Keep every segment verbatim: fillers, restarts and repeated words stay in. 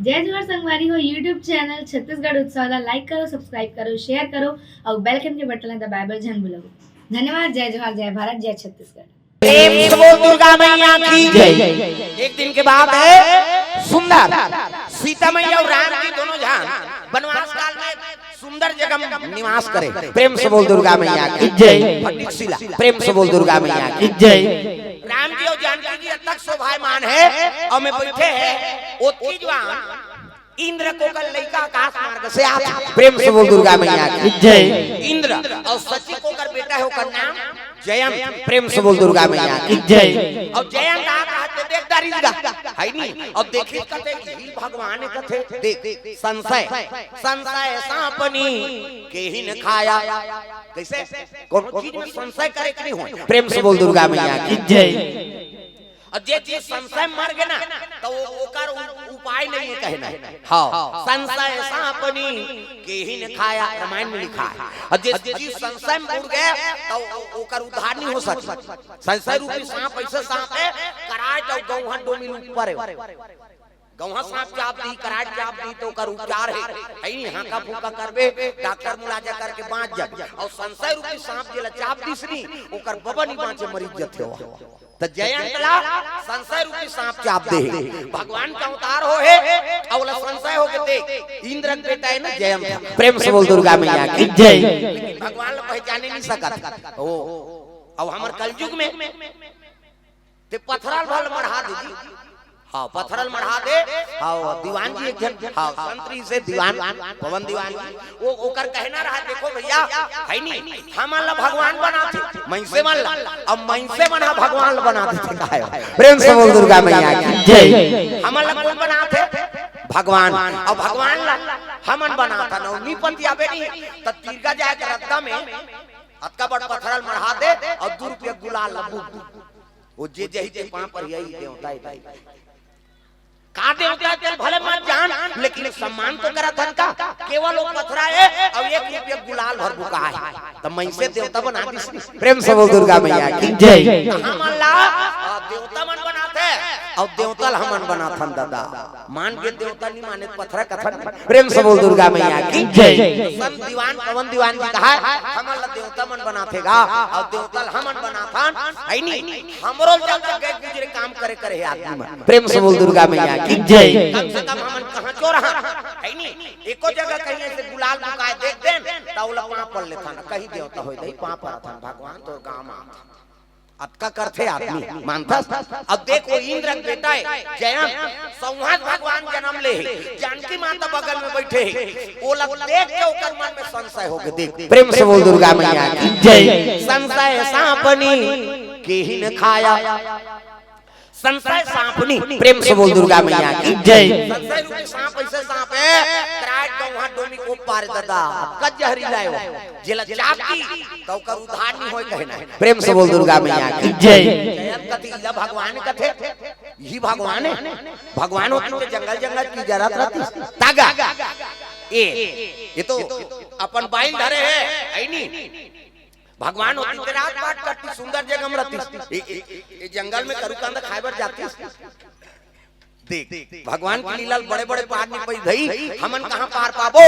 जय जोहार संगवारी हो, YouTube चैनल छत्तीसगढ़ उत्सव ला like करो, subscribe करो, share करो अउ bell icon के बटन ला दबाए बर झन भूलव। धन्यवाद। जय जोहार, जय भारत, जय छत्तीसगढ़। प्रेम से बोल दुर्गा मैया की जय। एक दिन के बात है, सुंदर सीता मैया और राम जी दोनों जहां बनवास काल में सुंदर जगह निवास करे। प्रेम से बोल दुर्गा मैया की जय। फटिक शिला। प्रेम से बोल दुर्गा मैया की जय। राम जी और जानकी जी अतक शोभायमान है और में बैठे हैं ओतकी जुवान इंद्र कोकर लइका आकाश मार्ग से आत। प्रेम से बोल दुर्गा मैया की जय। इंद्र और शची कोकर बेटा है, ओकर नाम जयंत। प्रेम से बोल दुर्गा मैया की जय। और जयंत आ कहा तो देख दारी गा, है नी? और देखी कथे कि ही भगवान कथे, देख संशय, संशय सांपनी केहि न खाया। कैसे? कोनो चीज में संशय करे के नहीं हो। प्रेम से बोल दुर्गा मैया की जय। और जे चीज संशय मर गए ना, तो वो, ओकर उ-, उपाय नहीं है कहना है। हाँ, संशय सांपनी केहि न खाया, रामायण में लिखा है। और जे चीज संशय में उड़ गए, तो ओ-, ओकर उद्धार नहीं हो सकता। संशय रूपी सांप ऐसे सांप है, कराट और गौहा डोमिल ऊपर है। गौहा सांप चाप दी, कराट चाप दी, तो ओकर उपचार है, है नहीं? हाका फूका करबे, डॉक्टर मुलाजा करके बांच जाबे। और संशय रूपी सांप जेला चाप दिस नी, ओकर बबा नहीं बांचे, मरीज जथे हो। त जयंत ला संशय रूपी सांप चाप दे हे। भगवान का अवतार हो हे, अउ ओला संशय हो के देख, इंद्र के बेटा है ना जयंत। प्रेम से बोल दुर्गा मैया की जय। लेकिन भगवान ला पहचाने नहीं सकत। ओ, अब हमर कलयुग में ते पथरा ल भल मढ़ा दे जी। हाँ, पथरा ल मढ़ा दे। हाँ, दीवान जी एक झन, हाँ, संत रहिसे दीवान, पवन दीवान जी। वो, ओकर कहना रहा, देखो भैया, है नी, हमन ला भगवान बनाथे, मइनसे मन ला, अब मइनसे मन हा भगवान ला बना देथे, काहे? प्रेम से बोल दुर्गा मैया की जय। हमन ला कोन बनाथे? भगवान। अब भगवान ला हमन बनाथन, अउ नी पतियाबे नी, त तिरगा जाए के रद्दा में अतका बड़ पथरा ल मढ़ा दे, अउ दू रुपया गुलाल ला बूंद दे। वो जे जही ते पांव पर यही देवता है भाई। का देवता है तेल भले मत जान, लेकिन सम्मान तो करत हन का? केवल वो पथरा है, अउ एक रुपया गुलाल भर बुका है। त मइनसे देवता बना दिस। प्रेम से बोल दुर्गा मैया की जय। त हमन ला, आ, देवता मन बनाथे, अउ देवता ल हमन बनाथन दादा। मान के देवता नहीं माने त पथरा कथन। प्रेम से बोल दुर्गा मैया की जय। संत दीवान पवन दीवान जी कहा, हमन ला देवता मन बनाथे गा, अउ देवता ल हमन बनाथन, है नी? हमरो जग जग गए गुजरे काम करे करे हे आदमी मन। प्रेम से बोल दुर्गा मैया की जय। कम से कम हमन कहाँ चोर हन, है नी? एको जगह कहीं ऐसे गुलाल बुकाए देख देन, त ओला पांव पर लेथन, कहीं देवता होय दही पांव पर अथन, भगवान तोर गांव में आथन। अतका करथे आदमी, मानथस? अब देखो इंद्र के बेटा है जयंत, संवाद भगवान जन्म ले हे, जानकी माता बगल में बैठे हे, ओला देख के ओकर मन में संशय हो गए। देख, प्रेम से बोल दुर्गा मैया की जय। संशय सांपनी केहि न खाया। संशय सांपनी, प्रेम से बोल दुर्गा मैया की जय। संशय रूपी सांप ऐसे सांप है, कराट गौहा डोमी को पार दादा, कत जहरीला है वो। जेला चाप दी, त ओकर उद्धार नहीं होय कहना है। प्रेम से बोल दुर्गा मैया की जय। जयंत कथी, इला भगवान कथे, यही भगवान है। भगवान होती तो जंगल जंगल की जरूरत रहती। तागा। ए, ये तो अपन बाइल धरे है, है नी? भगवान होती तो रात पाट करती, सुंदर जगह में रहती। ए, ए, ए, ए जंगल में करू कांदा खाए बर जाती। देख, भगवान की लीला बड़े बड़े पार नहीं पाई भाई, हमन कहाँ पार पाबो?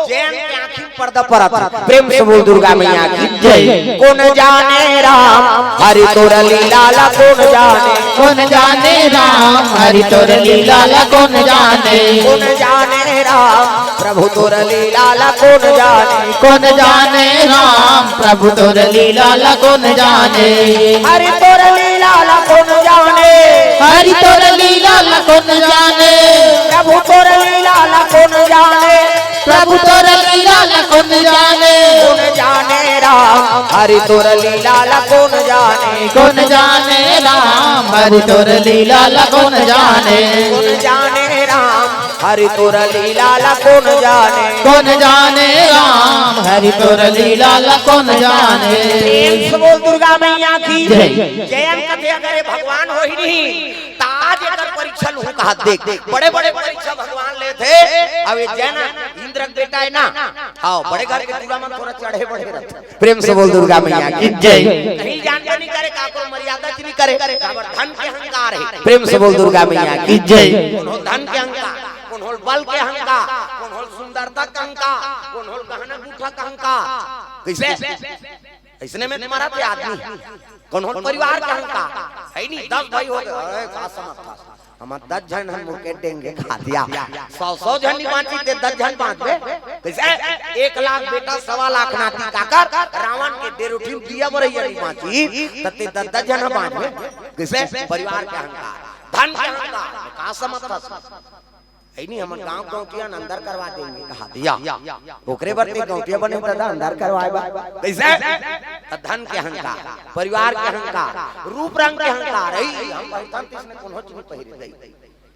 जैन के आँखी में पर्दा परत। प्रेम से बोल दुर्गा मैया की जय। कौन जाने राम हरि तोर लीला ला, कौन जाने। कौन जाने राम हरि तोर लीला ला, कौन जाने। कौन जाने राम प्रभु तोर लीला ला, कौन जाने। कौन जाने राम प्रभु तोर लीला ला, कौन जाने। हरि तोर लीला ला कौन जाने। हरि तोर लीला ला कौन जाने। प्रभु तोर लीला ला कौन जाने। प्रभु तोर लीला ला कौन जाने। कौन जाने राम हरि तोर लीला ला कौन जाने। कौन जाने राम हरि तोर लीला ला कौन जाने। कौन जाने राम हरि तोर लीला ला कौन जाने। कौन जाने राम हरि तोर लीला ला कौन जाने। प्रेम से बोल दुर्गा मैया की जय। जयंत कथे अगर ये भगवान होही नहीं, त आज एकर परीक्षा लूहूं कहा। देख, बड़े बड़े परीक्षा भगवान लेथे। अब ये जैन इंद्र के बेटा है ना, हाँ, बड़े घर के टूरा मन थोड़ा चढ़े बढ़े रहथे। प्रेम से बोल दुर्गा मैया की जय। कहीं जान के नहीं करे, काकरो मर्यादा च नहीं करे, काबर धन के अहंकार है। प्रेम से बोल दुर्गा मैया की जय। कोनो धन के अहंकार, कोनो बल के हंका, कोन होल सुंदरता के हंका, कोन होल गहना गूठा के हंका। कइसे? अइसने में तुम्हारा थे आदमी, कोन होल परिवार के हंका, हइ नी? दस भाई हो गे, अरे का समझथस? हमर दस झन हन मुरके डेंगे खा दिया, सौ सौ झन नी बांची ते दस झन बांचबे। कइसे? एक लाख बेटा, सवा लाख नाती, काकर? रावण के डेढ़ उठी दिया बरइया नी बांची, त ते दस दस झन ह बांचबे। कइसे? परिवार के हंका, धन के हंका, का समझथस? हइ नी, हमर गांव गौंटिया न अंदर करवा देंगे, कहा दिया। ओकरे बर ते गौंटिया बने दादा, अंदर करवाए बर। कइसे? त धन के हंका, परिवार के हंका, रूप रंग के हंका, रही हम पहिरथन तइसने कोनो चीज पहिरे दई।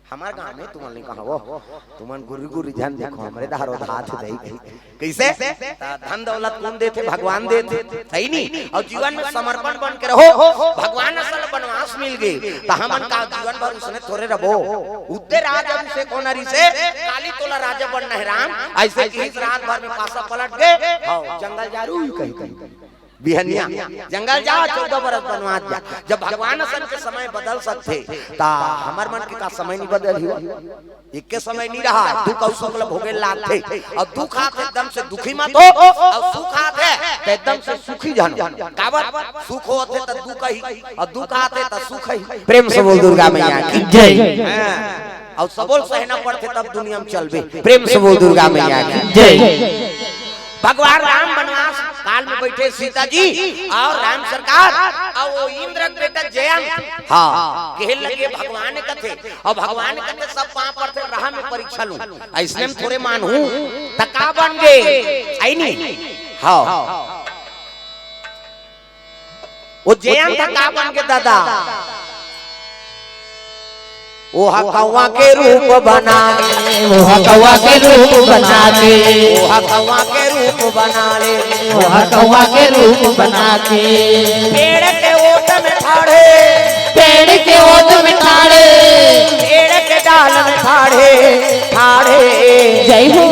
हमर गांव में तुमन नी कहा वो, तुमन गुरी गुरी झन देखो, हमरे धारो धात दई। कइसे? त धन दौलत कोन देथे? भगवान देथे, हइ नी? अउ जीवन में समर्पण बन के रहो। भगवान असन बनवास मिल गे, त हमन का जीवन भर उसने थोरे रबो? उद्दे राज अभिषेक होना रिसे, काली तोला राजा बनना हे राम, अइसे किहिस रात भर में पासा पलट गे। हव, जंगल जा रे कहि कहि। बिहनिया जंगल जा, चौदह बरस बनवास जा। जब भगवान असन के समय बदल सकथे, त हमर मन के का समय नी बदलही? एक्के समय नी रहा, दुख अउ सुख ल भोगे लागथे। अउ दुख आथे एकदम से दुखी मत हो, अउ सुख आथे त एकदम से सुखी झन हो। काबर? सुख होथे त दुख ही, अउ दुख आथे त सुख ही। प्रेम से बोल दुर्गा मैया की जय। हाँ, अउ सबो ल सहना पड़थे तब दुनिया में चलबे। प्रेम से बोल दुर्गा मैया की जय। भगवान राम बनवास काल में बइठे, सीता जी अउ राम सरकार अउ वो इंद्र के बेटा जयंत, हाँ, कहे लगे भगवान कथे, अउ भगवान कथे सब पांव परथे, रहा में परीक्षा लूं, अइसने में थोरे मानहूं, त का बन गे? हइ नी? हव। वो जयंत ह का बन गे दादा? ओहा कौवा के रूप बना ले, ओहा कौवा के रूप बना ले, ओहा कौवा के रूप बना ले, ओहा कौवा के रूप बना के। पेड़ के ओट में ठाढ़े, पेड़ के ओट में ठाढ़े, पेड़ के डाल में ठाढ़े, ठाढ़े। जय हो।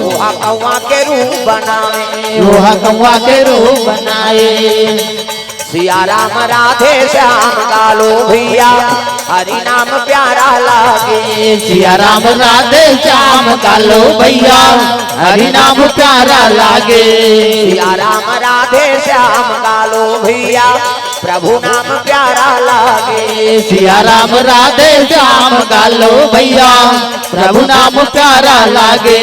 ओहा कौवा के रूप बनावे, ओहा कौवा के रूप बनाए। सिया राम राधे श्याम गालो भइया, हरि नाम प्यारा लागे। सिया राम राधे श्याम गालो भइया, हरि नाम प्यारा लागे। सिया राम राधे श्याम गालो भइया, प्रभु नाम प्यारा लागे। सिया राम राधे श्याम गालो भइया, प्रभु नाम प्यारा लागे।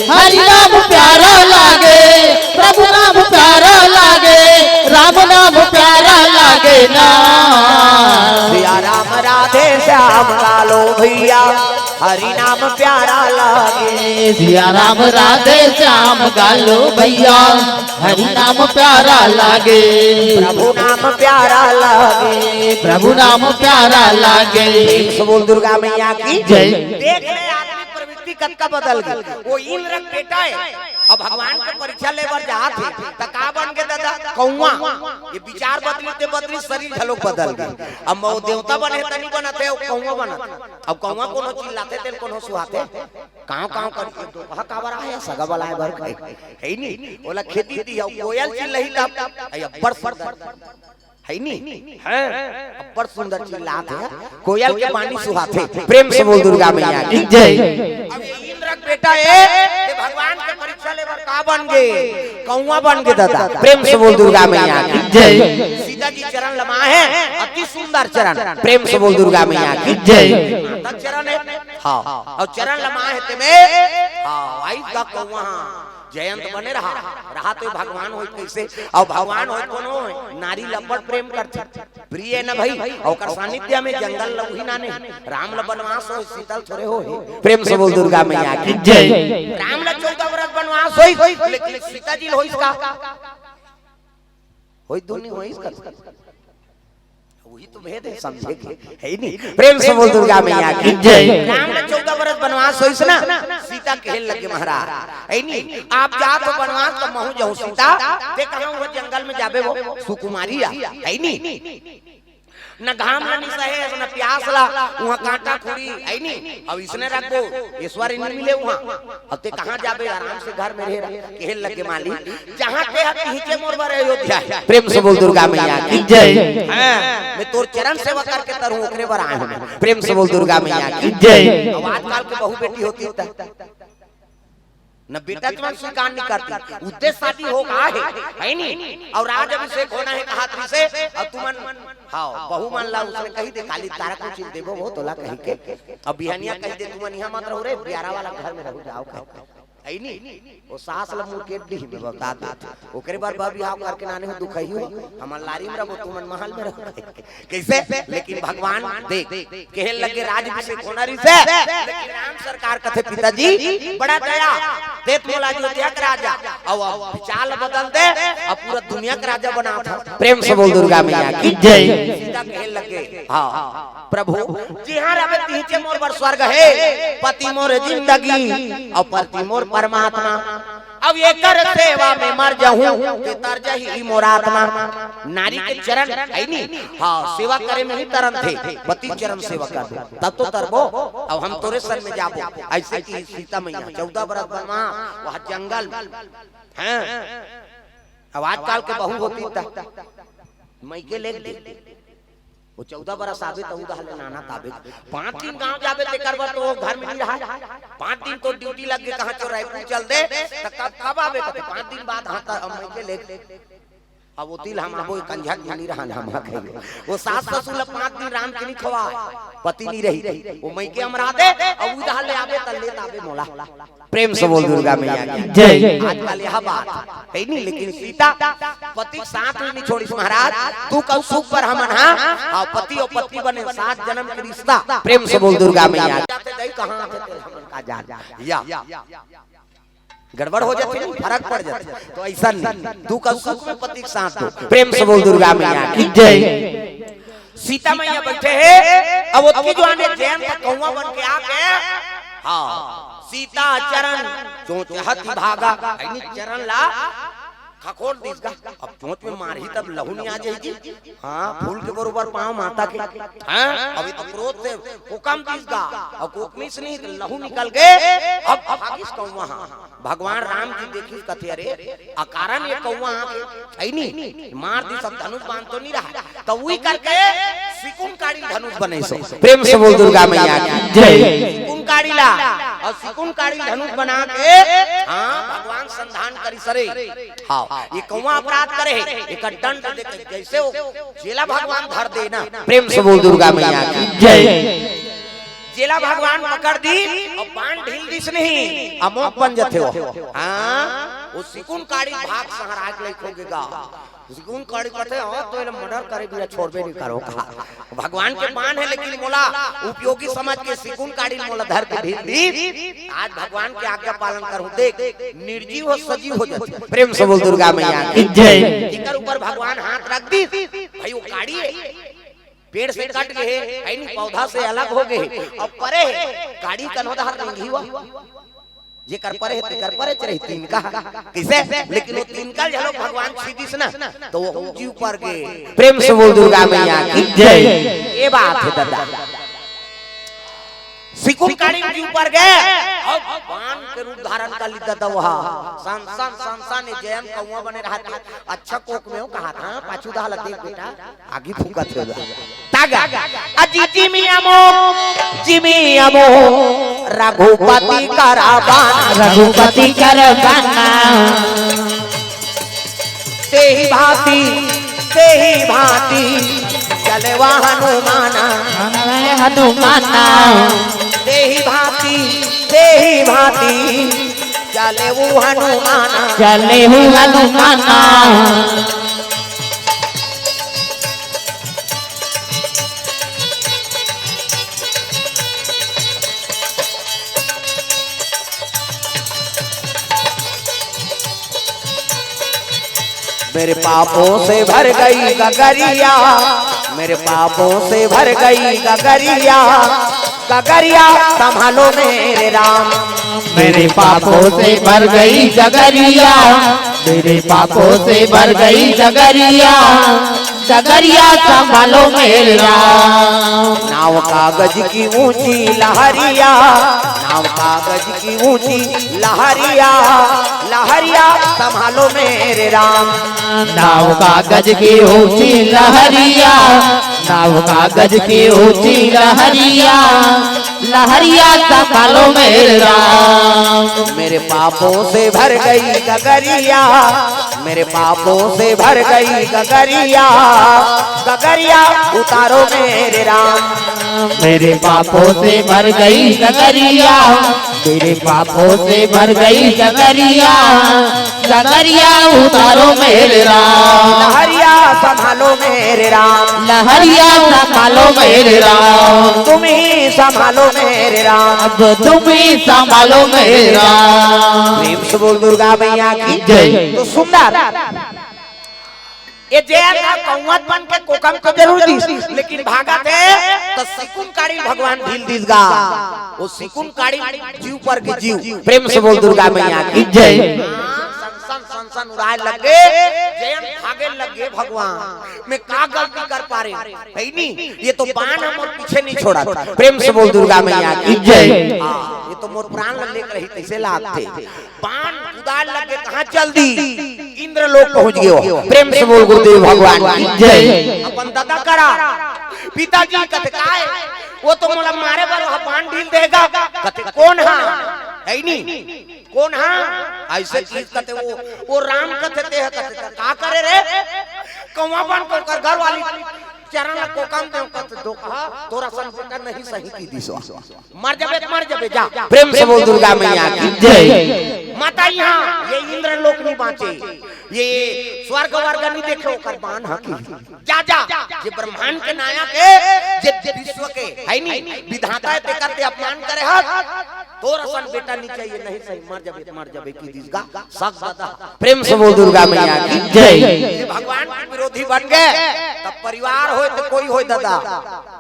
हरि नाम प्यारा लागे, प्रभु नाम प्यारा लागे, राम नाम प्यारा लागे ना। सिया राम राधे श्याम गालो भइया, हरि नाम प्यारा लागे। सिया राम राधे श्याम गालो भइया, हरि नाम प्यारा लागे। प्रभु नाम प्यारा लागे, प्रभु नाम प्यारा लागे। प्रेम से बोल दुर्गा मैया की जय। देख ले आदमी प्रवृत्ति कतका बदल गे। वो इंद्र के बेटा हे, अब भगवान के परीक्षा ले बर जात हे, त का बन गे दादा? कौवा। ये विचार बदलिस ते बदलिस, शरीर घलोक बदल गे। अब वो देवता बने त नी बनत हे, वो कौवा बनत हे। अब कौवा कोनो चिल्लाथे तेला कोनो सुहाथे? कांव कांव कर, ये तो कहा काबर आय, सगा बलाय बर कहे, हइ नी? ओला खेती दी, अउ कोयल चिल्लाही तब, अइ अब्बड़ सुंदर, हइ नी? हैं? अब्बड़ सुंदर चिल्लात हे, कोयल के बानी सुहाथे। प्रेम से बोल दुर्गा मैया की जय। अब ये इंद्र के बेटा हे, ये भगवान के परीक्षा ले बर का बन गे? कौवा बन गे दादा। प्रेम से बोल दुर्गा मैया की जय। सीता जी चरण लमाए हे, अति सुंदर चरण। प्रेम से बोल दुर्गा मैया की जय। माता चरण हे, हाँ, अउ चरण लमाए हे तेमे, हाँ, आइस गा कौवा, जयंत बने रहा, रहा तो भगवान होई कइसे? अउ भगवान होई कोनो होई, नारी ल अब्बड़ प्रेम करथे, प्रिय हे ना भई, अउ ओकर सानिध्य में जंगल ल उही नाने, राम ल बनवास होय, सीता ल थोरे होय। प्रेम से बोल दुर्गा मैया की जय। राम ल चौदह बरस बनवास होय, लेकिन सीता जी ल होइस का? होइस धुन नी होइस का? उही तो भेद हे समझे के, हइ नी? प्रेम से बोल दुर्गा मैया की जय। राम ल चौदह बरस बनवास होइस ना, सीता कहे लगे महाराज, हइ नी? आप जात हो बनवास त महूं जाहूं सीता, ते कहा वो जंगल में जाबे वो सुकुमारी आ, हइ नी? न घाम ल नि सहे, न प्यास ला, उहाँ कांटा खुड़ी, है नी? अब इसने रखबो, ईश्वर ही नहीं मिले उहाँ। अब ते कहाँ जाबे? आराम से घर में रहे, कहे लगे मालिक, जहाँ ते ह तिहिचे मोर बर अयोध्या हे। प्रेम से बोल दुर्गा मैया की जय। हाँ, मैं तोर चरण सेवा करके तरहूँ, ओकरे बर आए हूँ। प्रेम से बोल दुर्गा मैया की जय। अब आजकल के बहू बेटी होती त न बेटा तुमन स्वीकार नहीं करती, उद्देश्य शादी हो गा हे, है नी? और राज अभिषेक होना हे कहात रिहिसे, और तुमन, हाँ, बहू मन ला उसने कही दे, काली तारा कुछ देबो वो तोला कही के, अब बिहनिया कही दे, तुमन यहाँ मत रहो रे, बियारा वाला घर में रहो, जाओ कही, है नी? वो सास ला मुकेट दी में बता दे, ओकरे बर बा बिहाव करके नाने हो दुखही हो, हमन लारी में रहो, तुमन महल में रहो। कैसे? लेकिन भगवान देख, कहे लगे राज अभिषेक होना रिहिसे, लेकिन राम सरकार कथे, पिताजी, बड़ा दया, देत मोला अयोध्या के राजा, अब, अब विचार बदल दे, अब पूरा दुनिया के राजा बना था। प्रेम से बोल दुर्गा मैया की जय। सीता कहे लगे, हाँ, प्रभु, जिहाँ रहे तिहिचे मोर बर स्वर्ग हे, पति मोर जिंदगी, और पति मोर परमात्मा। अब एकर सेवा में मर जाहूं, ते तर जाही मोर आत्मा। नारी के चरण है नी, हाँ, सेवा करे में ही तरन थे, पति चरण सेवा कर दो, तब तो तरबो। अब हम तोरे संग में जाबो, ऐसे कि सीता मैया चौदह बरस बनवास, वह जंगल, हैं? अब आजकल के बहू होती त मइके लेग दे, वो चौदह बरस आबे त उदह ले नाना ताबे। पाँच दिन गांव जाबे तेकर बर तो वो घर में नहीं रहा। पाँच दिन तो ड्यूटी लग गए, कहाँ चो रायपुर चल दे, त कब, कब आबे? कहते, "पाँच दिन बाद।" हाँ, त अब मइके लेग दे। अब वो तिल हम आबो, कंझक नहीं रहा ना, हम कहे। वो सास ससुर ला पाँच दिन राम के नहीं खवा, पति नहीं रही। वो मइके अमरा दे, अब उदह ले आबे, त ले ताबे मोला। प्रेम से बोल दुर्गा मैया की जय। आजकल यह बात है नहीं, लेकिन सीता पति के साथ में नहीं छोड़िस महाराज। दुख अउ सुख पर हमन, हाँ, हाँ, पति और पत्नी बने, सात जन्म के रिश्ता। प्रेम से बोल दुर्गा मैया की। जाते दई कहाँ थे तेरे हमन का जान? या गड़बड़ हो जाती, नहीं, फर्क पड़ जाता। तो ऐसा नहीं, दुख अउ सुख में पति के साथ दो। प्रेम से बोल दुर्गा मैया की जय। सीता मैया बैठे हे, अब ओतकी जुवार जयंत कौवा बन के आके, हाँ, सीता चरण चोंच हति भागा, यानी चरण ला खखोर दिस गा। अब चोंच में मारही तब लहू नहीं आ जाही जी। हाँ, फूल के बरोबर पाँव माता के। हाँ, अब ये तो क्रोध से कोकम दिस गा, और कोकमिस नहीं तो लहू निकल गए। अब भागिस कौवा, हाँ। भगवान राम जी देखिस कथे, "अरे, अकारण ये कौवा आके, है नी, मार दिस, अब धनुष बाण तो नहीं रहा।" तो वही करके सिकुन काड़ी धनुष बने सो। प्रेम से बोल दुर्गा मैया की जय। सिकुन काड़ी ला, और सिकुन काड़ी धनुष बना के, हाँ, भगवान संधान करिस रे। हाँ, ये कौवा अपराध करे हे, एकर दंड दे के जैसे वो जेला भगवान धर देना। प्रेम से बोल दुर्गा मैया की जय। जेला भगवान पकड़ दिस, और बाण ढील दिस नहीं, अमोघ बन जथे वो। हाँ, वो सिकुन काड़ी भाग सहराज ले खोगेगा। सिकुन काड़ी कथे, "हाँ, तो एला मर्डर करे बिना छोड़बे नहीं करो," कहा। भगवान के बाण हे, लेकिन मोला उपयोगी समझ के सिकुन काड़ी मोला धर के ढील दिस। आज भगवान के आज्ञा पालन करूं। देख, निर्जीव हो, सजीव हो जाथे। प्रेम से बोल दुर्गा मैया की जय। जेकर ऊपर भगवान हाथ रख दिस, भाई वो काड़ी हे। पेड़ से कट गए हे, यानी पौधा से अलग हो गए हे, अब परे हे, काड़ी कन्हो डहर रेंगही हुआ। जेकर परे हे, तेकर परे च रही तीन का। किसे? लेकिन वो तीन का झलक भगवान छीदिस ना, तो वो जी ऊपर गए। प्रेम से बोल दुर्गा मैया की जय। ये बात हे दादा। सिकुन काड़ी जी ऊपर गए, और बाण के रूप धारण कर ली दादा। वहाँ सन सन सन सन ये जयंत कौवा बने रहते। अच्छा कोक में वो कहा था, "पाछू दहा ला देख बेटा।" आगी फूकत हे गा। तागा। अजी जिमी अमो, जिमी अमो, रघुपति कर बना। रघुपति कर बना। तेहि भांति, तेहि भांति, चले वा हनुमाना। हनुमाना। तेहि भांति, तेहि भांति, चले वो हनुमाना। चले वो हनुमाना। मेरे पापों से भर गई गगरिया, मेरे पापों से भर गई गगरिया, गगरिया संभालो मेरे राम। मेरे पापों से भर गई गगरिया, मेरे पापों से भर गई गगरिया, गगरिया संभालो मेरे राम। नाव कागज की ऊंची लहरिया, नाव कागज की ऊंची लहरिया, लहरिया संभालो मेरे राम। नाव कागज की ऊंची लहरिया, नाव कागज की ऊंची लहरिया, लहरिया संभालो मेरे राम। मेरे पापों से भर गई गगरिया, मेरे पापों से भर गई गगरिया, गगरिया उतारो मेरे राम। मेरे पापों से भर गई गगरिया, मेरे पापों से भर गई गगरिया, गगरिया उतारो मेरे राम। लहरिया संभालो मेरे राम, लहरिया संभालो मेरे राम। तुम ही संभालो मेरे राम, अब तुम ही संभालो मेरे राम। प्रेम से बोल दुर्गा मैया की जय। तो सुंदर, ये जयंत हा कौवत बन के कोकम तो जरूर दिस, लेकिन भागत हे तो सिकुन काड़ी भगवान ढील दिस गा। वो सिकुन काड़ी जीव पर के जीव। प्रेम से बोल दुर्गा मैया की जय। हाँ, सन सन सन सन उड़ाए लगे, जयंत भागे लगे भगवान। मैं का गलती कर पारे, है नी? ये तो बाण हमर पीछे नहीं छोड़ा। प्रेम से बोल दुर्गा मैया की जय। हाँ, ये तो मोर प्राण ल लेकर ही तैसे लागथे। बाण उड़ाए लगे, कहाँ चल दी? इंद्र लोक पहुंच गयो। प्रेम से बोल गुरुदेव भगवान की जय। अपन दादा करा, पिताजी कथे काय, वो तो मोला मारे बर वह बाण ढील देगा। कथे कोन हा, है नी? कोन हा? ऐसे चीज कथे वो, वो राम कथे ते ह कथे त का करे रे? कौवा बन के ओकर घर वाली चरण ला कोकम देव कथे दो कहा, तोर असन बेटा नहीं सही की दिसो। मर जबे त मर जबे जा। प्रेम से बोल दुर्गा मैया की जय। माता यहाँ ये इंद्र लोक नहीं बांचे, ये स्वर्ग वर्ग नहीं देखे ओकर बाण हा की। जा जा, ये ब्रह्मांड के नायक हे, ये विश्व के है नी, विधाता हे, तेकर ते अपमान करे हस। तोर असन बेटा नहीं चाहिए, नहीं सही मर जबे, मर जबे की दिस गा। सक दादा। प्रेम से बोल दुर्गा मैया की जय। ये भगवान के विरोधी बन गए, तब परिवार होए तो कोई होए दादा।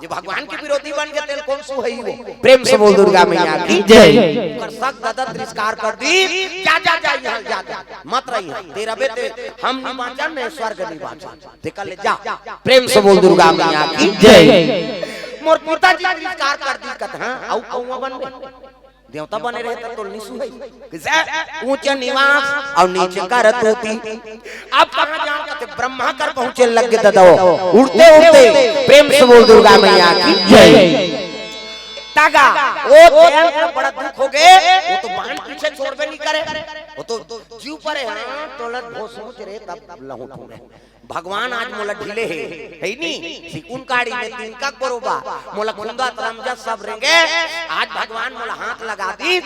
ये भगवान के विरोधी बन गए, तेल कौन सु है वो? प्रेम से बोल दुर्गा मैया की जय। ओकर सक दादा तिरस्कार कर दी। जा जा जा, यहाँ जा जा, मत रही यहाँ। तेरा बेटे हम नहीं बांचन, नहीं स्वर्ग नहीं बांचन। देखा ले जा। प्रेम से बोल दुर्गा मैया की जय। मोर पिताजी तिरस्कार कर दी कत, हाँ, अउ कौवा बन गए। देवता बने रहे त तोल निसु है। किसे? ऊंच निवास और नीच करतूती। अब कहाँ जाओ कथे? ब्रह्मा कर पहुंचे लग गए ददो। उड़ते उड़ते प्रेम से बोल दुर्गा मैया की जय। तागा, वो जयंत को बड़ा दुख हो गए, वो तो बाण पीछे छोड़बे नहीं करे, वो तो जीव पर है, हाँ, तोलत बहुत सोच रहे तब लहू ठूमे। भगवान आज मोला ढीले हे, है नी? सिकुन काड़ी में तिनका बरोबर, मोला खुंदा तरमजा सब रेंगे। आज भगवान मोला हाथ लगा दी,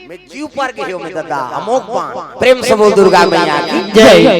मैं जीव पर गए हो मैं दादा, अमोघ बाण। प्रेम से बोल दुर्गा मैया की जय।